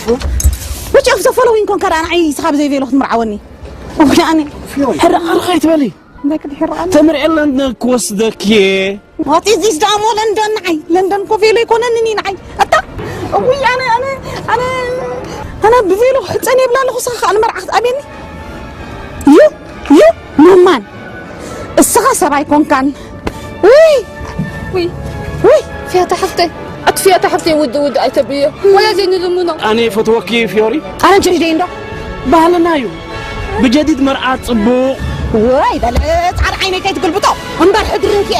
Which of the following ኮንካ ደኣ ንዓይ ንስኻ ብዘይ ቬሎ ክትምርዓወኒ? እውይ ኣነ። ሕራቕ። ሕራቕ ኣይትበሊ። እንታይ ክትሕራቕ ኣነ? ተምርዒ ኣለና ክወስደኪ እየ። What is this ደኣ እሞ ለንደን ንዓይ? ለንደን እኮ ቬሎ ኣይኮነንን እዩ ንዓይ። ኣታ። እውይ ኣነ ኣነ ኣነ ኣነ ብቬሎ ክሕጸን የብላ ኣለኹ፣ ንስኻ ከኣ ንመርዓ ክትኣብየኒ? ዩ ዩ ኖማን። እስኻ ሰብ ኣይኮንካን። ውይ ውይ ውይ። ፊያታ ሓፍተይ፣ ኣቲ ፊያታ ሓፍተይ፣ ውድ ውድ ኣይተብልዮ። ወላ ዘይንልምኖ። ኣነ ይፈትወኪ ፊዮሪ። ኣነ ጀጅደይ እንዶ። ባህልና እዩ። ብጀዲድ መርዓ ጽቡቕ። ወይ በል ጻዕዳ ዓይነይ ከይትግልብጦ። እምበር ሕድሪ እንክየ።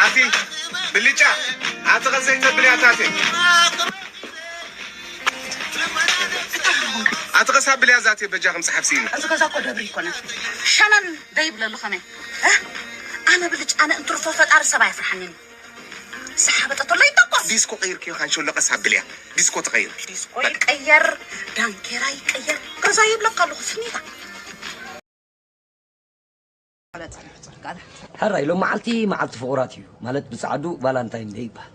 ኣቲ ብልጫ፣ ኣቲ ኸ ዘይተብል እያ ታቴ። ኣቲ ኸ ሳብል እያ ዛቴ በጃ ከም ጸሓፍ ሲኒ። እዚ ገዛ እኮ ደብሪ ይኮነ። ሸነን ደይብለሉ ኸመይ? እ? ኣነ ብልጫ፣ ኣነ እንትርፎ ፈጣሪ ሰብ ኣይፍርሓንን። ዝሓበጠ ተሎ ይተኮስ። ዲስኮ ቀይርክዮ ካንሾሎ ቀስ ኣብልያ። ዲስኮ ተቐይር። ዲስኮ ይቀየር፣ ዳንኬራ ይቀየር። ገዛ ይብለካ ኣለኹ ስኒታ። ሕራይ ሎም መዓልቲ መዓልቲ ፍቑራት እዩ፣ ማለት ብጻዕዱ ቫላንታይን ደይ ይበሃል።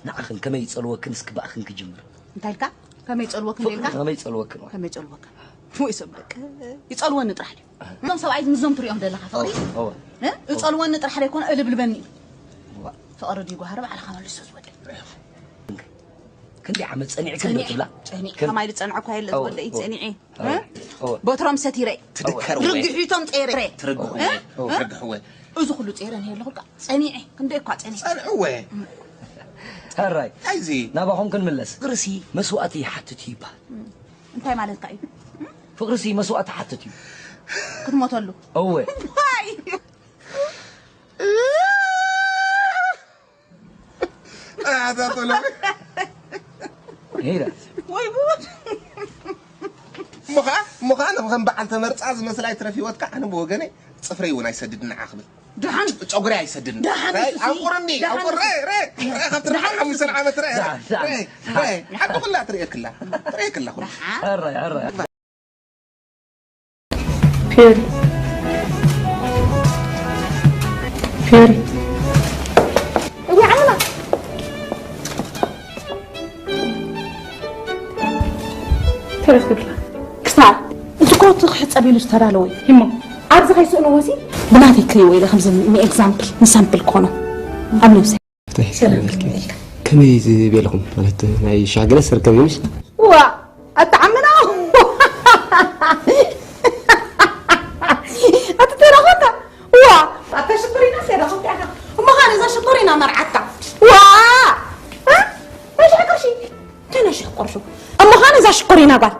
ንዓኽን ከመይ ይጸልወክን እስኪ ብኣኽን ክጅምር። እንታይ ኢልካ? ከመይ ይጸልወክን ፍቕሪ ኢልካ? ከመይ ይጸልወክን ወይ? ከመይ ይጸልወክን? ወይ ሰብ ደቂ ይጸልወኒ ጥራሕ ድዩ? እዞም ሰብኣይ ምስዞም ትሪኦም ዘለኻ ፍቕሪ? እወ፣ እወ። እ? ይጸልወኒ ጥራሕ ደይኮነ እልብልበኒ እዩ። እዋ። ፍቕሪ ድዩ ጓህሪ ባዕልኻ መልሶ ዝወደይ። ክንደይ ዓመት ጸኒዕክን ዶ ጸኒዐ፣ ትብላ? ጸኒዐ። ክን- ከማይ ዝጸንዐ እኳ የለ እወ፣ ዝወደይ እወ። ጸኒዐ። እወ፣ እ? እወ። በትሮም ሰቲረ። ትድከር እወ። ርግሒቶም ጸይረ። ትርግሑ እ? እወ። እ? ትርግሑ እወ። እዚ ኩሉ ጸይረ ነይ ኣለኹ ቃ ጸኒዐ። ክንደይ እኳ ጸኒዐ። ጸንዕወ። ሕራይ። ኣይዚ። ናባኹም ክንምለስ። ፍቕርሲ መስዋእቲ ይሓትት እዩ ይበሃል። እንታይ ማለትካ እዩ? ፍቕርሲ መስዋእቲ ይሓትት እዩ። ክትሞተሉ። እወ። ዋይ። ኣታ ጥሎ። ሄዳ። ወይ ጉድ። እሞ ኸዓ፣ እሞ ኸዓ፣ ከም በዓል ተመርጻ ዝመስል ኣይትረፍ ህይወትካ፣ ኣነ ብወገነይ ጽፍረይ እውን ኣይሰድድን ንዓ ክብል። ደሓን። ጨጉሪ ኣይሰድድን። ደሓን ራይ፣ ንሱ ሲ-፣ ኣንቁርኒ፣ ደሓን ኣንቁር-፣ ንሱ ራይ፣ ራይ፣ ራይ፣ ካብቲ ደሓን ኣርባዓ ሓሙሽተ ንሱ ዓመት ራይ፣ ራይ፣ ደሓን፣ ደሓን። ራይ፣ ራይ። ሓቂ ኩላ ትርእየክላ፣ ትርእየክላ ኩላ። ደሓን። ሕራይ፣ ሕራይ። ፊዮሪ። ፊዮሪ። እዋ ዓለማ። ተረፍ ክብላ። ክሳብ እዚ ኮት ክሕጸብ ኢሉ ዝተዳለወ እዩ። እሞ ኣብዚ ከይስእንዎ ሲ ብናተይ ክሪእዎ ኢለ ከምዚ ንኤግዛምፕል ንሳምፕል ክኾኖ ኣብ ነብሰይ። ፍትሒ ሰላም ሰላም። ከመይ ዝበልኩም? ማለት ናይ ሻግረ ሰርከብ ይምሽ? ዋ ኣጣዓምና። ኣትተራኸታ። ዋ ኣታ ሽኮሪና ሴዳ ኹንታ። እሞ ኻን እዛ ሽኮሪና መርዓታ። ዋ እ? ነሽሕ ቅርሺ። ተነሽሕ ቅርሹ። እሞ ኻን እዛ ሽኮሪና ጓል።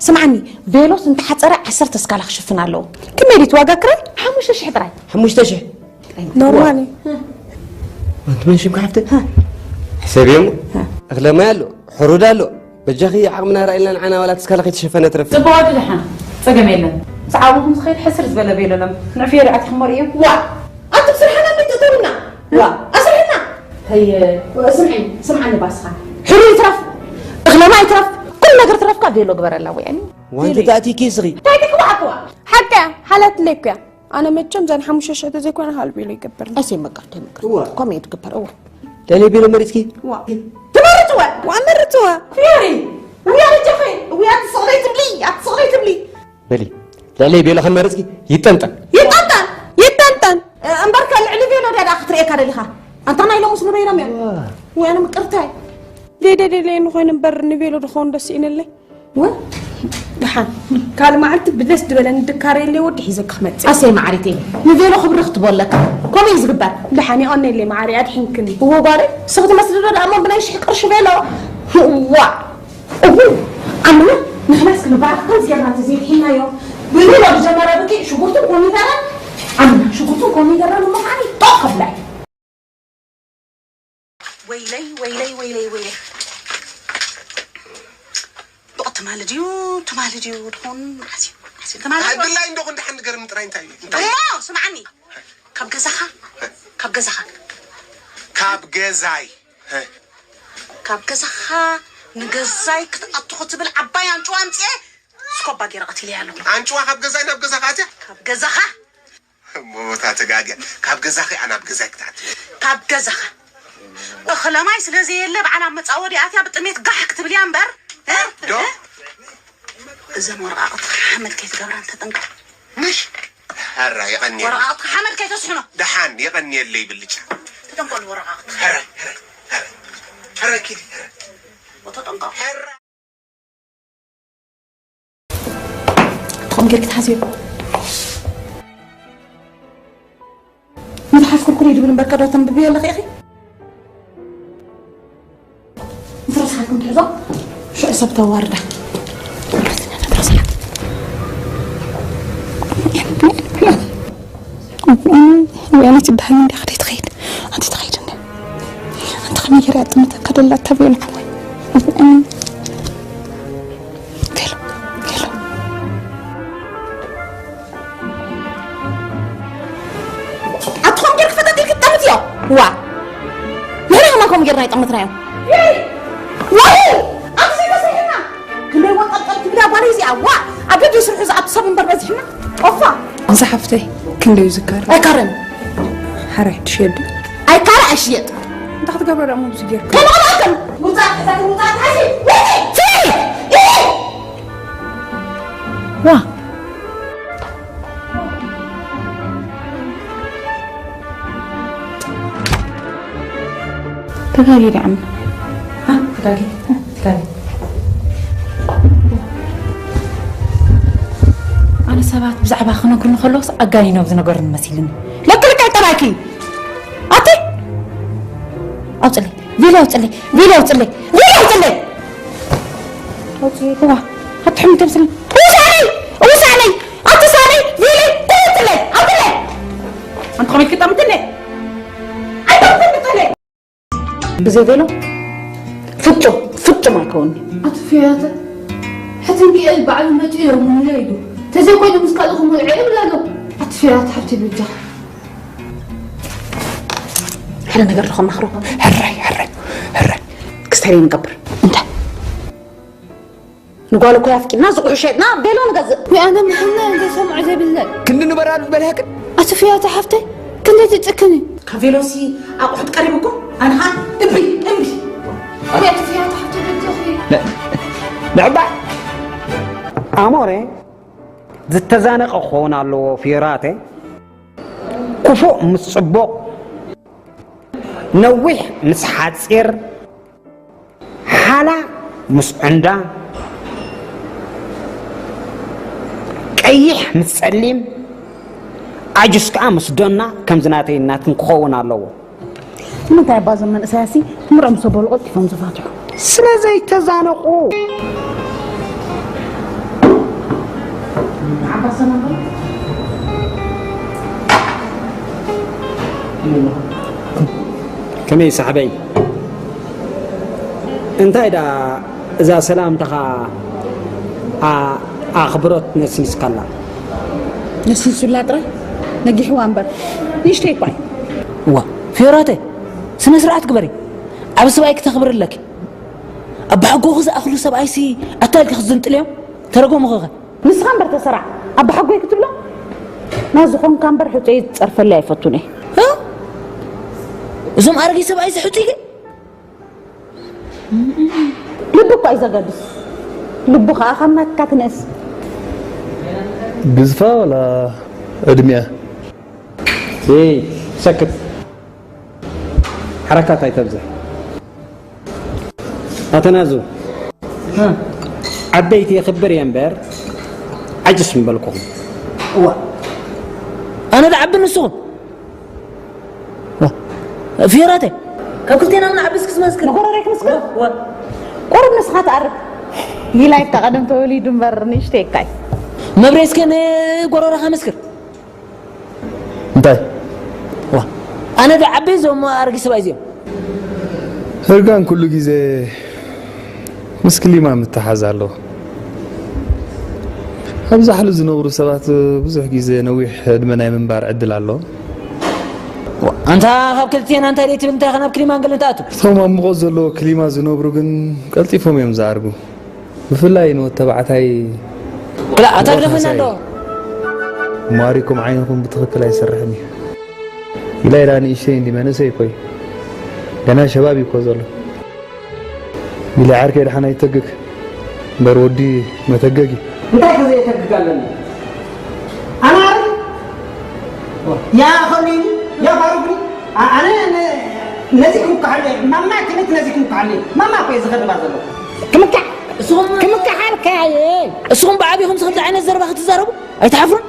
ስምዓኒ፣ ቬሎስ እንተሓጸረ ዓሰርተ እስካላ ክሽፍን ኣለዎ። ክንደይ ድዩ እቲ ዋጋ ክራይ? ሓሙሽተ ሽሕ ጥራይ። ሓሙሽተ ሽሕ? ኖርማል እዩ። ኣንቲ መን ሽምካ ሓፍተይ? ሕሰብዮ እሞ። እኽለ ማይ ኣሎ፣ ሕሩድ ኣሎ። በጃኺ ዓቕምና ርኣይልና ንዓና ዋላ እቲ እስካላ ከይተሸፈነ ትረፍ። ጽቡቕ ወዲ ደሓን፣ ጸገም የለን። ምስ ዓቕምኹም ዝኸይድ ሕስር ዝበለ ቬሎ ለም ንዕፍዮ ርኣቲ ክመርእዮ። ዋ! ኣንቱም ስርሓና እንዴት ትእተውና? ዋ! ኣስርሕና! ሀየ፣ ስምዒ፣ ስምዓኒ ባስኻ። ሕሩድ ይትረፍ፣ እኽለ ማይ ይትረፍ፣ ኩሉ ነገር ትረፍካ ቬሎ ግበረላ ወይ ኣኒ። ዋንቲ ቴሌ። ታእቲኪ ስኺ። እንታይ ትክዋዕክዋ? ሓቂ እያ፣ ሓላትለይ እኮ እያ። ኣነ መቸም ዘን ሓሙሽተ ሽሕ ተዘይኮነ ሃልቤሎ ይገብር። ኣሴ መቃ፣ እንታይ መቃ? እዋ። ኮሜንት ግበር፣ እዋ። ለለይ ቤሎ መሪጽኪ? እዋ። ትመርጽወ፣ እዋ፣ መርጽወ። ፊዮሪ፣ ውያ ልጀኸይ፣ ውያ ትስቕለይ ትብሊ፣ ኣትስቕለይ ትብሊ። በሊ፣ ለለይ ቤሎ ከን መሪጽኪ? ይጠንጠን። ይጠንጠን፣ ይጠንጠን። እ፣ እምበርከ ልዕሊ ቤሎ ድያ ደኣ ክትርእየካ ደሊኻ? ኣንታ ናይ ሎምስ ንበይኖም እዮም። እዋ። ውያ ንምቅርታይ። ደይ ደይ ደይ ደይ ንኾይኑ እምበር ንቤሎ ድኸውን ደስ ኢንለይ። ወ-፣ ደሓን። ካልእ መዓልቲ ብደስ ዝበለኒ ድካረየለይ ወዲ ሒዘ ክመጽእ። ኣሰይ መዓሪተይ፣ ንቬሎ ክብሪ ክትቦ ኣለካ። ከምኡ እዩ ዝግበር። ደሓን ይቐነየለይ መዓሪ፣ ኣድሒንክኒ። እዎ ጓለይ፣ ስኽቲ መስሊ ዶ ደኣ እሞ ብናይ ሽሕ ቅርሺ ቬሎ። እዋ። እሁ፣ ኣምና፣ ንሕናስ ክንበዓል ከምዚ ጌርና ተዘይድሒናዮ። ብቬሎ ዝጀመረ ብቂ ሽጉርትን ኮሚደረን፣ ኣምና፣ ሽጉርትን ኮሚደረን እሞ ከዓኒ ጦቕ ከፍላ እዩ። ወይለይ፣ ወይለይ፣ ወይለይ፣ ወይለይ። ብቕ ትማሊ ድዩ፣ ትማሊ ድዩ፣ ድኾን መዓስ እዩ፣ መዓስ እዩ፣ ትማሊ ድዩ? ኣድላይ እንዶ ክንዲ ሓንቲ ገርም ጥራይ እንታይ እዩ? እንታይ? እሞ፣ ስምዓኒ። ካብ ገዛኻ፣ ካብ ገዛኻ። ካብ ገዛይ። ካብ ገዛኻ ንገዛይ ክትኣቱ ክትብል ዓባይ ኣንጭዋ ኣምጽኤ፣ ስኮባ ገይረ ቀቲለያ ኣለኹ። ኣንጭዋ ካብ ገዛይ ናብ ገዛኻ ኣትያ? ካብ ገዛኻ። እሞ ቦታ ተጋግያ። ካብ ገዛኺ ኣናብ ገዛይ ክትኣትዊ። ካብ ገዛኻ እኽለ ማይ ስለ ዘየለ፣ በዓል ኣብ መጻወዲ ኣትያ ብጥሜት ጋሕ ክትብል እያ እምበር፣ እ? ዶ? እ? እዘን ወረቓቕቲ ሓመድ ከይትገብረን ተጠንቀቕ። ምሽ? ሕራይ የቐንየለይ። ወረቓቕቲ ሓመድ ከይተስሕኖ። ደሓን የቐንየለይ ብልጫ። ተጠንቀቑ ወረቓቕቲ። ሕራይ፣ ሕራይ፣ ሕራይ። ሕራይ ኪዲ፣ ሕራይ። ወተጠንቀቑ። ሕራይ። ከምኡ ጌርኪ ትሓዝዮ። መጽሓፍ ኩርኩር ይድብል እምበር ከዶ ተንብብዮ ኣለኺ ኢኺ? ምስ ረስሓልኩም ትሕዞ፣ ሽዑ ሰብ ተዋርዳ። ወያኔ ትበሃል እንዲ ከደይ ትኸይድ? ኣንቲ ትኸይድ እንዲ? ኣንቲ ከመይ ገይራ እያ ጥምተካ ደላ እታ ቬሎ ሓወይ? ቬሎ፣ ቬሎ። ኣቲ ከምኡ ጌርኪ ፈጠጥ ኢልኪ ትጠምትዮ? ዋ! ንሕና ከማ ከምኡ ጌርና ኣይጠመትናዮ። ዋይ! ኣቲ ዘይተሰሒና! ክንደይ ወንጠልጠል ትብላ ጓል እዚኣ? ዋ! ኣብ ደገ ስርሑ ዝኣቱ ሰብ እምበር በዚሕና። ኦፋ! እዛ ሓፍተይ ክንደይ ይዝከር? ኣይካረን። ሓራይ ትሽየድ? ኣይካረ ኣይሽየጥ። እንታይ ክትገብሮ ደኣ እሞ ብዙ ጌርካ? ከመይ ኣባክም? ውጻእ፣ ውጻእ፣ ውጻእ፣ ሓዚ! ውጺ! ኢሂ! ዋ! ተጋጊ ደዓም። ሃ፣ ተጋጊ፣ ተጋጊ። ኣነ ሰባት ብዛዕባ ክነግሩኒ ከለውስ ኣጋኒኖም ዝነገሩኒ መሲልኒ። ለክልክ ኣይጠራኪ። ኣቲ! ኣውፅለይ፣ ቪላ ኣውፅለይ፣ ቪላ ኣውፅለይ፣ ቪላ ኣውፅለይ! ኣውፅለይ፣ እዋ፣ ኣትሕሚ ተምስለይ። ውሳነይ! ውሳነይ! ኣትሳነይ! ቪላ ኣውፅለይ! ኣውፅለይ! ኣንቲ ከመይ ክትጠምትለይ? ኣይጠምትለይ! ብዘይ ቬሎ ፍጹም፣ ፍጹም ኣይከውን'ዩ። ኣቲ ፊራተ፣ ሕትንኪኤል ባዕሉ መጺኡ የርሙንለ ኢሉ። ተዘይኮይኑ ምስ ካልእኹም ወልዐ ይብል ኣሎ። ኣቲ ፊራተ ሓብቲ ብጃ። ሓደ ነገር ዶ ከማኽሮ? ሕራይ፣ ሕራይ፣ ሕራይ። ክስተርዮ ንገብር። እንታይ? ንጓል እኮ ኣፍቂድና፣ ዝቑሑ ሸጥና፣ ቤሎ ንገዝእ። ወይ ኣነ ምሕና ዘይሰምዖ ዘይብለይ። ክንዲ ንበራሉ ዝበልሃ ግን? ኣቲ ፊራተ ሓፍተይ፣ ክንደይ ትጭክኒ? ካብ ቬሎሲ ኣቑሑት ቀሪብኩም፣ ኣነ ኸኣ እምቢ፣ እምቢ። ወይ ኣቲ ፊራተ ሓፍተይ በጃኺ። ን-፣ ንዕባይ ኣሞረ ዝተዛነቐ ክኸውን ኣለዎ ፊራተ። ክፉእ ምስ ጽቡቕ፣ ነዊሕ ምስ ሓጺር፣ ሓላ ምስ ዕንዳ፣ ቀይሕ ምስ ጸሊም፣ ኣጁስ ከኣ ምስ ዶና፣ ከምዚ ናተይ ናትን ክኸውን ኣለዎ። ንምንታይ እባ እዞም መንእሰያሲ ምርዖም ምስ በሉ ቀልጢፎም ዝፋትሑ? ስለ ዘይተዛነቑ። ዓባሰና በሉ። ከመይ ሳሕበይ? እንታይ ደኣ እዛ ሰላምታኻ ኣ-፣ ኣኽብሮት ነስኒስካላ? ነስኒሱላ ጥራይ ነጊሕዋ እምበር ንእሽተይ እኳ እዩ። እዋ፣ ፊዮራተ፣ ስነ ስርዓት ግበሪ። ዓቢ ሰብኣይ ክተኽብሪ ኣለኪ። ኣባሓጎኺ ዝኣኽሉ ሰብኣይሲ ኣታሊልኪ ክትዝንጥልዮም? ተረጎምኺ ኸ? ንስኻ እምበር ተሰራዕ፣ ኣባሓጎይ ክትብሎ? ናዝኾንካ እምበር ሕጹይ ዝጸርፈለይ ኣይፈቱን እየ። እ? እዞም ኣረጊት ሰብኣይሲ ሕጹይ ግን? ልቢ እኳ እዩ ዘገድስ። ልቡ ኸኣ ካብ ናትካ ትንእስ። ግዝፋ ወላ ዕድሚኣ? ኤይ፣ ሰክት። ሓረካት ኣይተብዝሕ። ኣተናዙ። እ። ዓበይቲ የኽብር እየ እምበር፣ ዓጅስ ምበልኩኹም። እዋ። ኣነ ዶ ዓቢ ንስኹም? ዋ። ፊዮራተ፣ ካብ ክልቴና ምን ዓቢ እስኪ ዝመስክር? ንጎረረይ ክምስክር? ዋ። ቁሩብ ንስኻ ትኣርግ። ሊላይ እታ ቀደም ተወሊዱ እምበር ንእሽተይ እካ እዩ። መብሬ እስከ ንጎረረኻ መስክር። እንታይ? ዋ፣ ኣነ ዶ ዓቢ እዞም ኣረጊት ሰብኣይ እዚኦም? እርጋን ኩሉ ግዜ ምስ ክሊማ ምትሓዝ ኣለዎ። ኣብ ዛሕሉ ዝነብሩ ሰባት ብዙሕ ግዜ ነዊሕ ዕድመ ናይ ምንባር ዕድል ኣለዎም። ዋ፣ ኣንታ ካብ ክልቴና እንታይ ደይ ትብል እንታይ ኢኻ ናብ ክሊማ ገለ ትኣቱ? እቶም ኣብ ሙቐት ዘለዎ ክሊማ ዝነብሩ ግን ቀልጢፎም እዮም ዝኣርጉ። ብፍላይ ንወድ ተባዕታይ ክላ ኣታ ግደፈና ሓሳይ። እንዶ። ማሪኩም ዓይንኹም ብትኽክል ኣይሰርሕን እዩ። ኢላ ኢላ ንእሽተይ እንዲ መንእሰይ እኮ እዩ። ገና ሸባብ እዩ እኮ ዘሎ። ኢለ ዓርከይ ደሓን ኣይተግግ እምበር ወዲ መተገግ እዩ። እንታይ ከዘየተግግ ኣለኒ ኣነ ኣረ ያ ኸሊኒ ያ ፋሩግኒ ኣነ ነዚ ክምካሓለ ማማ ክነት ነዚ ክምካሓለ ማማ እኮ እዩ ዝኸድባ ዘሎ ክምካሕ ክምካሓልካየ። እስኹም ብዓቢኹም ከምዚ ዓይነት ዘረባ ክትዛረቡ ኣይትሓፍሩን?